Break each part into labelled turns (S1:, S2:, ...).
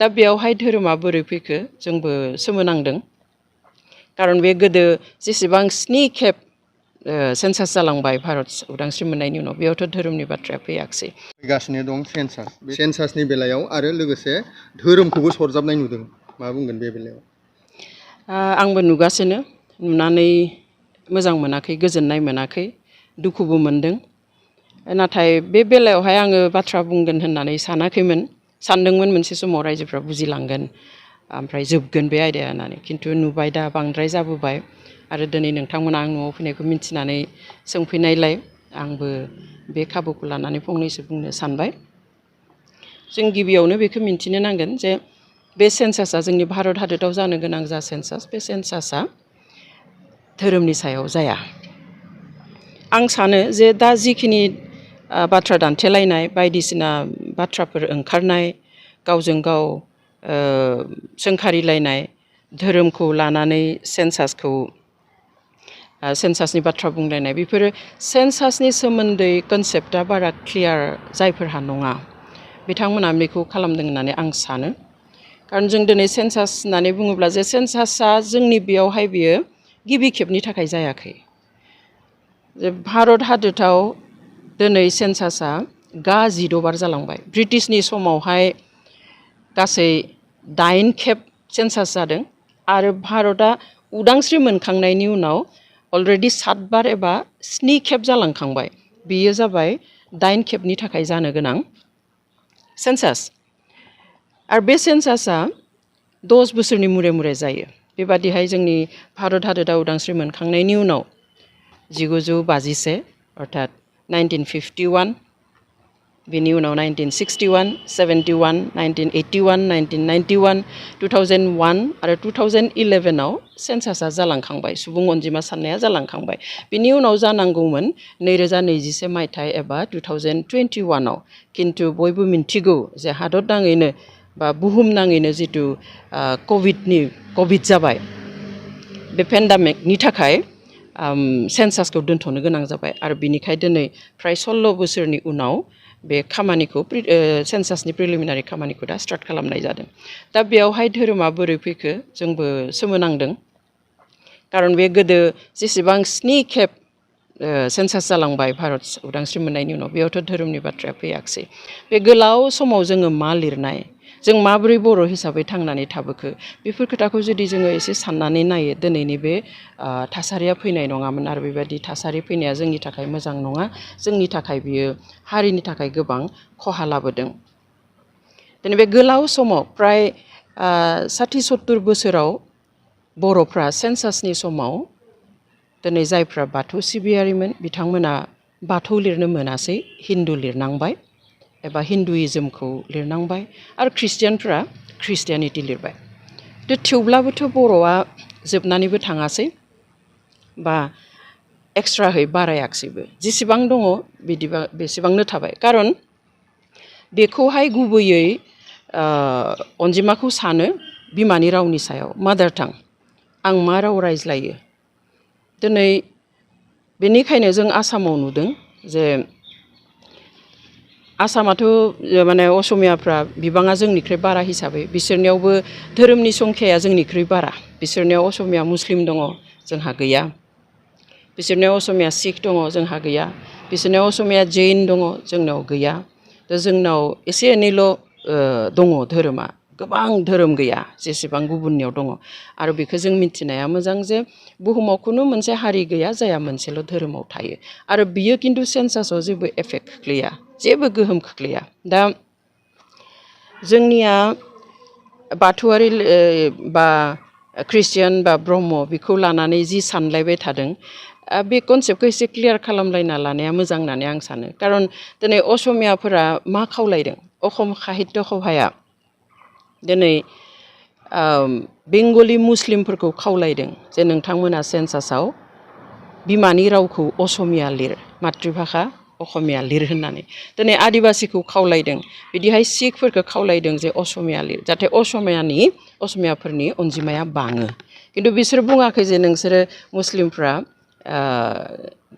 S1: दा बेयावहाय धोरोमा बोरै फैखो जोंबो सोमोनांदों खारन बे गोदो जेसेबां 7 खेब सेन्सास जालांबाय भारत उदांस्रि मोननायनि उनाव बेयावथ' धोरोमनि बाथ्राया फैयाखसै
S2: फैगासिनो दं सेन्सास बे सेन्सासनि बेलायाव आरो लोगोसे धोरोमखौबो सरजाबनाय नुदों मा बुंगोन बे बेलायाव
S1: आंबो नुगासिनो नुनानै मोजां मोनाखै गोजोननाय मोनाखै दुखुबो मोनदों नाथाय बे बेलायावहाय आङो बाथ्रा बुंगोन होननानै सानाखैमोन सानदोंमोन मोनसे समाव रायजोफ्रा बुजिलांगोन ओमफ्राय जोबगोन बे आयदाया होननानै खिन्थु नुबाय दा बांद्राय जाबोबाय आरो दिनै नोंथांमोना आं न'आव फैनायखौ मिन्थिनानै सोंफैनायलाय आंबो बे खाबुखौ लानानै फंनैसो बुंनो सानबाय जों गिबियावनो बेखौ मिन्थिनो नांगोन जे बे सेन्सासआ जोंनि भारत हादराव जानो गोनां जा सेन्सास बे सेन्सासआ धोरोमनि सायाव जाया आं सानो जे दा जिखिनि बाथ्रा दान्थेलायनाय बायदिसिना बाथ्राफोर ओंखारनाय गावजों गाव सोंखारिलायनाय धोरोमखौ लानानै सेन्सासनि बाथ्रा बुंलायनाय बेफोरो सेन्सासनि सोमोन्दै कनसेप्टआ बारा क्लियार जायफोरहा नङा बिथांमोना बेखौ खालामदों होननानै आं सानो खारन जों दिनै सेन्सास होननानै बुङोब्ला जे सेन्सासआ जोंनि बेयावहाय बियो गिबि खेबनि थाखाय जायाखै जे भारत हादोराव दिनै सेन्सासआ 16 बार जालांबाय ब्रिटिशनि समावहाय गासै 8 खेब सेन्सास जादों आरो भारतआ उदांस्रि मोनखांनायनि उनाव अलरेडि 7 बार एबा 7 खेब जालांखांबाय बेयो जाबाय 8 खेबनि थाखाय जानो गोनां सेन्सास आरो बे सेन्सासआ 10 बोसोरनि मुरे मुरे जायो बेबादिहाय जोंनि भारत हादोरा उदांस्रि मोनखांनायनि उनाव 1951 अर्थात 1951 बेनि उनाव 1961, 71, 1981, 1991, 2001 आरो 2011 आव सेन्सासआ जालांखांबाय सुबुं अनजिमा साननाया जालांखांबाय बेनि उनाव जानांगौमोन 2021 मायथाइ एबा 2021 आव किन्तु बयबो मिन्थिगौ जे हादर नाङैनो बा बुहुम नाङैनो जितु कभिड जाबाय बे पेन्डेमिकनि थाखाय सेन्सासखौ दोनथ'नो गोनां जाबाय आरो बिनिखाय दिनै फ्राय 16 बोसोरनि उनाव बे खामानिखौ सेन्सासनि प्रिलिमिनारि खामानिखौ दा स्टार्ट खालामनाय जादों दा बेयावहाय धोरोमा बोरै फैखो जोंबो सोमोनांदों खारन बे गोदो जेसेबां 7 खेब सेन्सास जालांबाय भारत उदांस्रि मोननायनि उनाव बेयावथ' धोरोमनि बाथ्राया फैयाखसै बे गोलाव समाव जोङो मा लिरनाय जों माबोरै बर' हिसाबै थांनानै थाबोखो बेफोर खोथाखौ जुदि जोङो एसे साननानै नायो दिनैनि बे थासारिया फैनाय नङामोन आरो बेबायदि थासारि फैनाया जोंनि थाखाय मोजां नङा जोंनि थाखाय बियो हारिनि थाखाय गोबां खहा लाबोदों दिनै बे गोलाव समाव फ्राय 60-70 बोसोराव बर'फ्रा सेन्सासनि समाव दिनै जायफ्रा बाथौ सिबियारिमोन बिथांमोना बाथौ लिरनो मोनासै हिन्दु लिरनांबाय एबा हिन्दुइज्मखौ लिरनांबाय आरो ख्रिस्टियानफ्रा ख्रिस्टियानिटि लिरबाय थेवब्लाबोथ' बर'आ जोबनानैबो थाङासै बा एक्सट्राहै बारायाखसैबो जेसेबां दङ बिदिबा बेसेबांनो थाबाय खारन बेखौहाय गुबैयै अनजिमाखौ सानो बिमानि रावनि सायाव मादार टां आं मा राव रायज्लायो दिनै बेनिखायनो जों आसामाव नुदों जे आसामाथ' माने असमियाफ्रा बिबाङा जोंनिख्रुइ बारा हिसाबै बिसोरनियावबो धोरोमनि संख्याया जोंनिख्रुइ बारा बिसोरनियाव असमिया मुस्लिम दङ जोंहा गैया बिसोरनियाव असमिया सिख दङ जोंहा गैया बिसोरनियाव असमिया जैन दङ जोंनाव गैया दा जोंनाव एसे एनैल' दङ धोरोमा गोबां धोरोम गैया जेसेबां गुबुननियाव दङ आरो बेखौ जों मिथिनाया मोजां जे बुहुमाव खुनु मोनसे हारि गैया जाया मोनसेल' धोरोमाव थायो आरो बियो खिन्थु सेन्सासआव जेबो एफेक्ट खोख्लैया जेबो गोहोम खोख्लैया दा जोंनिया बाथौआरि बा ख्रिस्टियान बा ब्रह्म बेखौ लानानै जि सानलायबाय थादों बे कनसेप्टखौ एसे क्लियार खालामलायना लानाया मोजां होननानै आं सानो खारन दिनै असमियाफोरा मा खावलायदों अखम साहित्य सभाया दिनै बेंगलि मुस्लिमफोरखौ खावलायदों जे नोंथांमोना सेन्सासआव बिमानि रावखौ असमिया लिर मातृभाषा असमिया लिर होननानै दिनै आदिबासिखौ खावलायदों बिदिहाय सिखफोरखौ खावलायदों जे असमिया लिर जाहाथे असमियाफोरनि अनजिमाया बाङो खिन्थु बिसोर बुङाखै जे नोंसोरो मुस्लिमफ्रा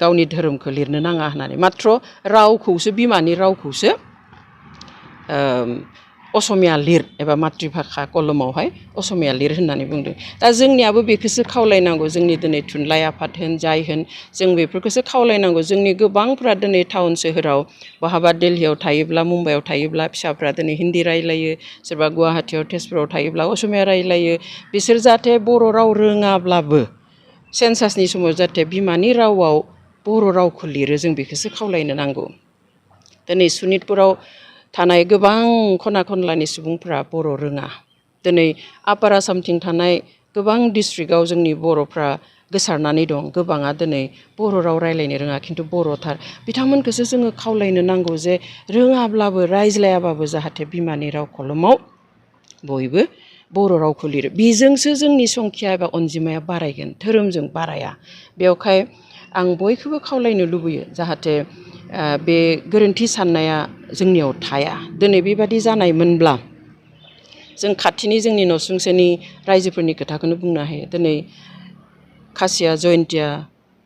S1: गावनि धोरोमखौ लिरनो नाङा होननानै माथ्र रावखौसो बिमानि रावखौसो असमिया लिर एबा मातृभाषा कलमावहाय असमिया लिर होननानै बुंदों दा जोंनियाबो बेखौसो खावलायनांगौ जोंनि दिनै थुनलाइ आफाद होन जाय होन जों बेफोरखौसो खावलायनांगौ जोंनि गोबांफ्रा दिनै टाउन सोहोराव बहाबा दिल्लीयाव थायोब्ला मुम्बाइआव थायोब्ला फिसाफ्रा दिनै हिन्दी रायलायो सोरबा गुवाहाटीयाव तेजपुराव थायोब्ला असमिया रायलायो बिसोर जाहाथे बर' राव रोङाब्लाबो सेन्सासनि समाव जाहाथे बिमानि रावाव बर' रावखौ लिरो जों बेखौसो खावलायनो नांगौ दिनै सनितपुराव थानाय गोबां खना खनलानि सुबुंफ्रा बर' रोङा दिनै आपार आसामथिं थानाय गोबां डिस्ट्रिक्टआव जोंनि बर'फ्रा गोसारनानै दं गोबाङा दिनै बर' राव रायलायनो रोङा खिन्थु बर'थार बिथांमोनखौसो जोङो खावलायनो नांगौ जे रोङाब्लाबो रायज्लायाबाबो जाहाथे बिमानि राव कलमाव बयबो बर' रावखौ लिरो बेजोंसो जोंनि संख्या एबा अनजिमाया बारायगोन धोरोमजों बाराया बेवहाय आं बयखौबो खावलायनो लुबैयो जाहाथे बे गोरोन्थि साननाया जोंनियाव थाया दिनै बेबादि जानायमोनब्ला जों खाथिनि जोंनि नसुंसेनि रायजोफोरनि खोथाखौनो बुंनो हायो दिनै खासिया जयन्तिया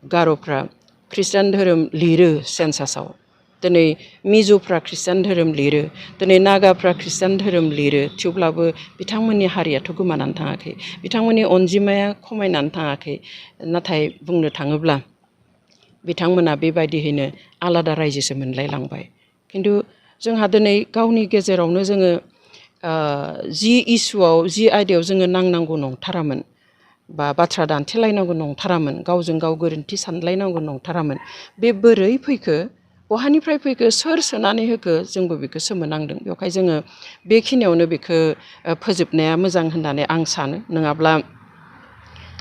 S1: गार'फ्रा ख्रिस्टान धोरोम लिरो सेन्सासाव दिनै मिज'फ्रा ख्रिस्टान धोरोम लिरो दिनै नागाफ्रा ख्रिस्टान धोरोम लिरो थेवब्लाबो बिथांमोननि हारियाथ' गोमानानै थाङाखै बिथांमोननि अनजिमाया खमायनानै थाङाखै नाथाय बुंनो थाङोब्ला बिथांमोना बेबायदियैनो आलादा रायजोसो मोनलायलांबाय खिन्थु जोंहा दिनै गावनि गेजेरावनो जोङो जि इसुआव जि आयदायाव जोङो नांनांगौ नंथारामोन बा बाथ्रा दान्थेलायनांगौ नंथारामोन गावजों गाव गोरोन्थि सानलायनांगौ नंथारामोन बे बोरै फैखो बहानिफ्राय फैखो सोर सोनानै होखो जोंबो बेखौ सोमोनांदों बेवहाय जोङो बेखिनियावनो बेखौ फोजोबनाया मोजां होननानै आं सानो नङाब्ला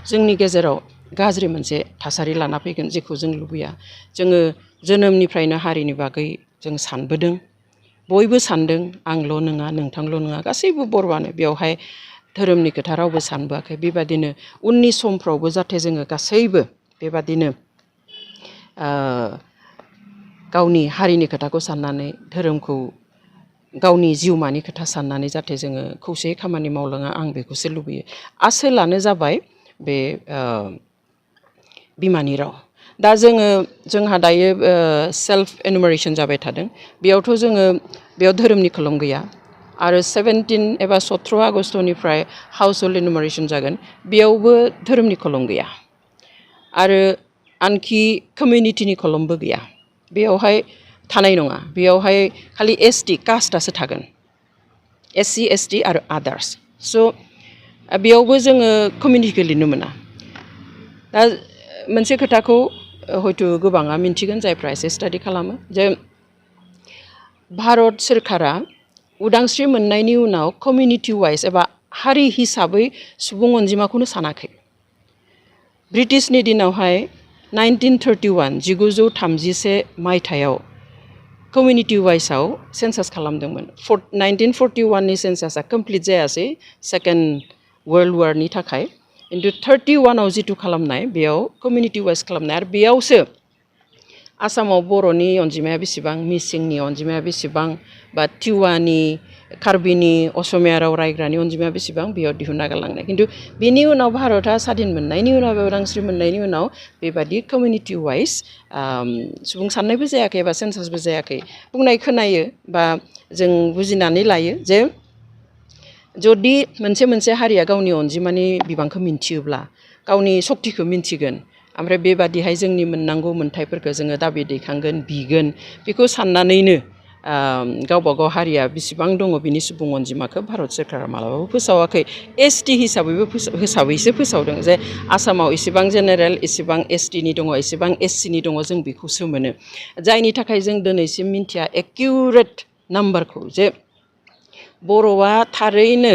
S1: जोंनि गेजेराव गाज्रि मोनसे थासारि लाना फैगोन जेखौ जों लुबैया जोङो जोनोमनिफ्रायनो हारिनि बागै जों सानबोदों बयबो सानदों आंल' नङा नोंथांल' नङा गासैबो बर'आनो बेवहाय धोरोमनि खोथा रावबो सानबोआखै बेबादिनो उननि समफ्रावबो जाहाथे जोङो गासैबो बेबादिनो गावनि हारिनि खोथाखौ साननानै धोरोमखौ गावनि जिउमानि खोथा साननानै जाहाथे जोङो खौसेयै खामानि मावलाङा आं बेखौसो लुबैयो आसोलानो जाबाय बे बिमानि राव दा जोंहा दायो सेल्फ एनुमारेसन जाबाय थादों बेयावथ' जोङो बेयाव धोरोमनि खोलोम गैया आरो 17 एबा 17 आगस्टनिफ्राय हाउस हल्ड एनुमारेसन जागोन बेयावबो धोरोमनि खोलोम गैया आरो आनखि कमिउनिटिनि खोलोमबो गैया बेयावहाय थानाय नङा बेयावहाय खालि एसटि कास्टआसो थागोन एससि एसटि आरो आदार्स स' बेयावबो जोङो कमिउनिटिखौ लिरनो मोना दा मोनसे खोथाखौ हयथ' गोबाङा मिन्थिगोन जायफ्रा एसे स्टाडि खालामो जे भारत सोरखारा उदांस्रि मोननायनि उनाव कमिउनिटि वाइज एबा हारि हिसाबै सुबुं अनजिमाखौनो सानाखै ब्रिटिशनि दिनावहाय 1931 मायथाइयाव कमिउनिटि वाइजआव सेन्सास खालामदोंमोन 1941नि सेन्सासआ कमप्लिट जायासै सेकेन्ड वर्ल्ड वारनि थाखाय खिन्थु 31आव जिथु खालामनाय बेयाव कमिउनिटि वाइज खालामनाय आरो बेयावसो आसामाव बर'नि अनजिमाया बेसेबां मिसिंनि अनजिमाया बेसेबां बा टिवानि कार्बिनि असमिया राव रायग्रानि अनजिमाया बेसेबां बेयाव दिहुनना गालांनाय खिन्थु बेनि उनाव भारतआ स्वाधीन मोननायनि उनाव उदांस्रि मोननायनि उनाव बेबादि कमिउनिटि वाइज सुबुं साननायबो जायाखै एबा सेन्सासबो जायाखै बुंनाय खोनायो बा जों बुजिनानै लायो जे जुदि मोनसे हारिया गावनि अनजिमानि बिबांखौ मिन्थियोब्ला गावनि सक्तिखौ मिन्थिगोन ओमफ्राय बेबादिहाय जोंनि मोननांगौ मोन्थाइफोरखौ जोङो दाबि दैखांगोन बिगोन बेखौ साननानैनो गावबा गाव हारिया बेसेबां दङ बिनि सुबुं अनजिमाखौ भारत सोरखारा मालाबाबो फोसावाखै एसटि हिसाबैसो फोसावदों जे आसामाव इसेबां जेनेरेल इसेबां एसटिनि दङ इसेबां एससिनि दङ जों बेखौसो मोनो जायनि थाखाय जों दिनैसिम मिन्थिया एक्युरेट नाम्बारखौ जे बर'आ थारैनो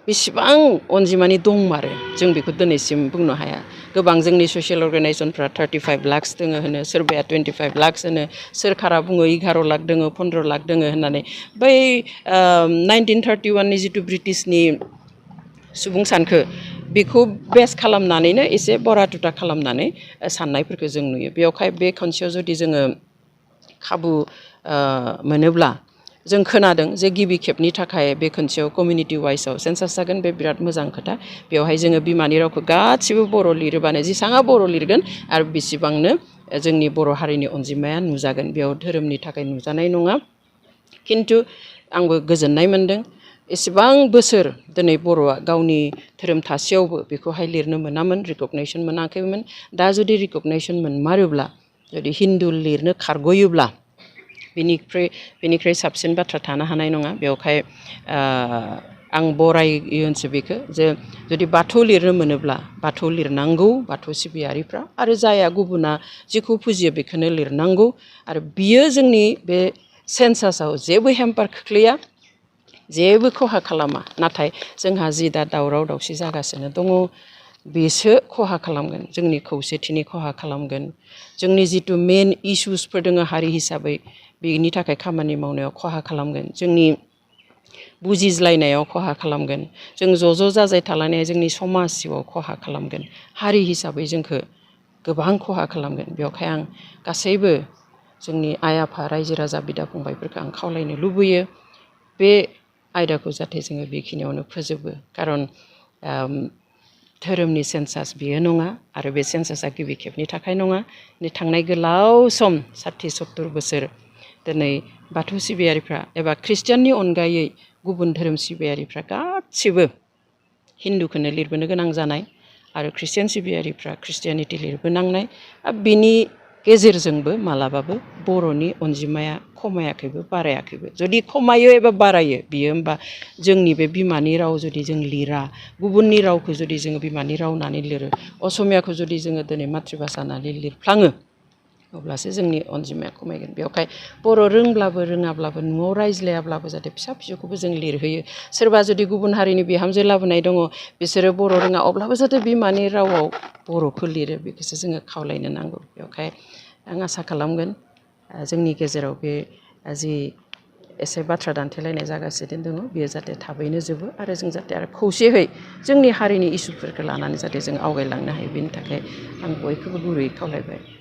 S1: बेसेबां अनजिमानि दंमारो जों बेखौ दिनैसिम बुंनो हाया गोबां जोंनि ससियेल अर्गानाइजेसनफ्रा 35 लाख दङ होनो सोरबाया 25 लाख होनो सोरखारा बुङो 11 लाख दङ 15 लाख दङ होननानै बै 1931नि जिथु ब्रिटिशनि सुबुं सानखो बेखौ बेस खालामनानैनो एसे बरा तुता खालामनानै साननायफोरखौ जों नुयो बेयावहाय बे खनसेयाव जुदि जोङो खाबु मोनोब्ला जों खोनादों जे गिबि खेबनि थाखाय बे खनसेयाव कमिउनिटि वाइजआव सेन्सास जागोन बे बिराद मोजां खोथा बेवहाय जोङो बिमानि रावखौ गासिबो बर' लिरोबानो जेसेबां बर' लिरगोन आरो बेसेबांनो जोंनि बर' हारिनि अनजिमाया नुजागोन बेयाव धोरोमनि थाखाय नुजानाय नङा खिन्थु आंबो गोजोननाय मोन्दों एसेबां बोसोर दिनै बर'आ गावनि धोरोम थासेयावबो बेखौहाय लिरनो मोनामोन रिकगनाइसन मोनाखैमोन दा जुदि रिकगनाइसन मोनमारोब्ला जुदि हिन्दु लिरनो खारग'योब्ला बेनिख्रुइ साबसिन बाथ्रा थानो हानाय नङा बेवहाय आं बरायोसो बेखौ जे जुदि बाथौ लिरनो मोनोब्ला बाथौ लिरनांगौ बाथौ सिबियारिफ्रा आरो जाया गुबुना जेखौ फुजियो बेखौनो लिरनांगौ आरो बियो जोंनि बे सेन्सासाव जेबो हेम्पार खोख्लैया जेबो खहा खालामा नाथाय जोंहा जि दा दावराव दावसि जागासिनो दङ बेसो खहा खालामगोन जोंनि खौसेथिनि खहा खालामगोन जोंनि जिथु मेन इसुसफोर दङ हारि हिसाबै बेनि थाखाय खामानि मावनायाव खहा खालामगोन जोंनि बुजिज्लायनायाव खहा खालामगोन जों ज' जाजाय थालायनाया जोंनि समाज जिउआव खहा खालामगोन हारि हिसाबै जोंखौ गोबां खहा खालामगोन बेवहाय आं गासैबो जोंनि आइ आफा रायजो राजा बिदा फंबायफोरखौ आं खावलायनो लुबैयो बे आयदाखौ जाहाथे जोङो बेखिनियावनो फोजोबो खारन धोरोमनि सेन्सास बियो नङा आरो बे सेन्सासा गिबि खेबनि थाखाय नङा थांनाय गोलाव सम 60-70 बोसोर दिनै बाथौ सिबियारिफ्रा एबा ख्रिस्टियाननि अनगायै गुबुन धोरोम सिबियारिफ्रा गासिबो हिन्दुखौनो लिरबोनो गोनां जानाय आरो ख्रिस्टियान सिबियारिफ्रा ख्रिस्टियानिटि लिरबोनांनाय बिनि गेजेरजोंबो मालाबाबो बर'नि अनजिमाया खमायाखैबो बारायाखैबो जुदि खमायो एबा बारायो बियो होमबा जोंनि बे बिमानि राव जुदि जों लिरा गुबुननि रावखौ जुदि जोङो बिमानि राव होननानै लिरो असमियाखौ जुदि जोङो दिनै मातृभाषा होननानै लिरफ्लाङो अब्लासो जोंनि अनजिमाया खमायगोन बेवहाय बर' रोंब्लाबो रोङाब्लाबो न'आव रायज्लायाब्लाबो जाहाथे फिसा फिसौखौबो जों लिरहोयो सोरबा जुदि गुबुन हारिनि बिहामजो लाबोनाय दङ बिसोरो बर' रोङा अब्लाबो जाहाथे बिमानि रावाव बर'खौ लिरो बेखौसो जोङो खावलायनो नांगौ बेवहाय आं आसा खालामगोन जोंनि गेजेराव बे जि एसे बाथ्रा दान्थेलायनाय जागासिनो दङ बेयो जाहाथे थाबैनो जोबो आरो जों जाहाथे आरो खौसेयै जोंनि हारिनि इसुफोरखौ लानानै जाहाथे जों आवगायलांनो हायो बेनि थाखाय आं बयखौबो गुरैयै खावलायबाय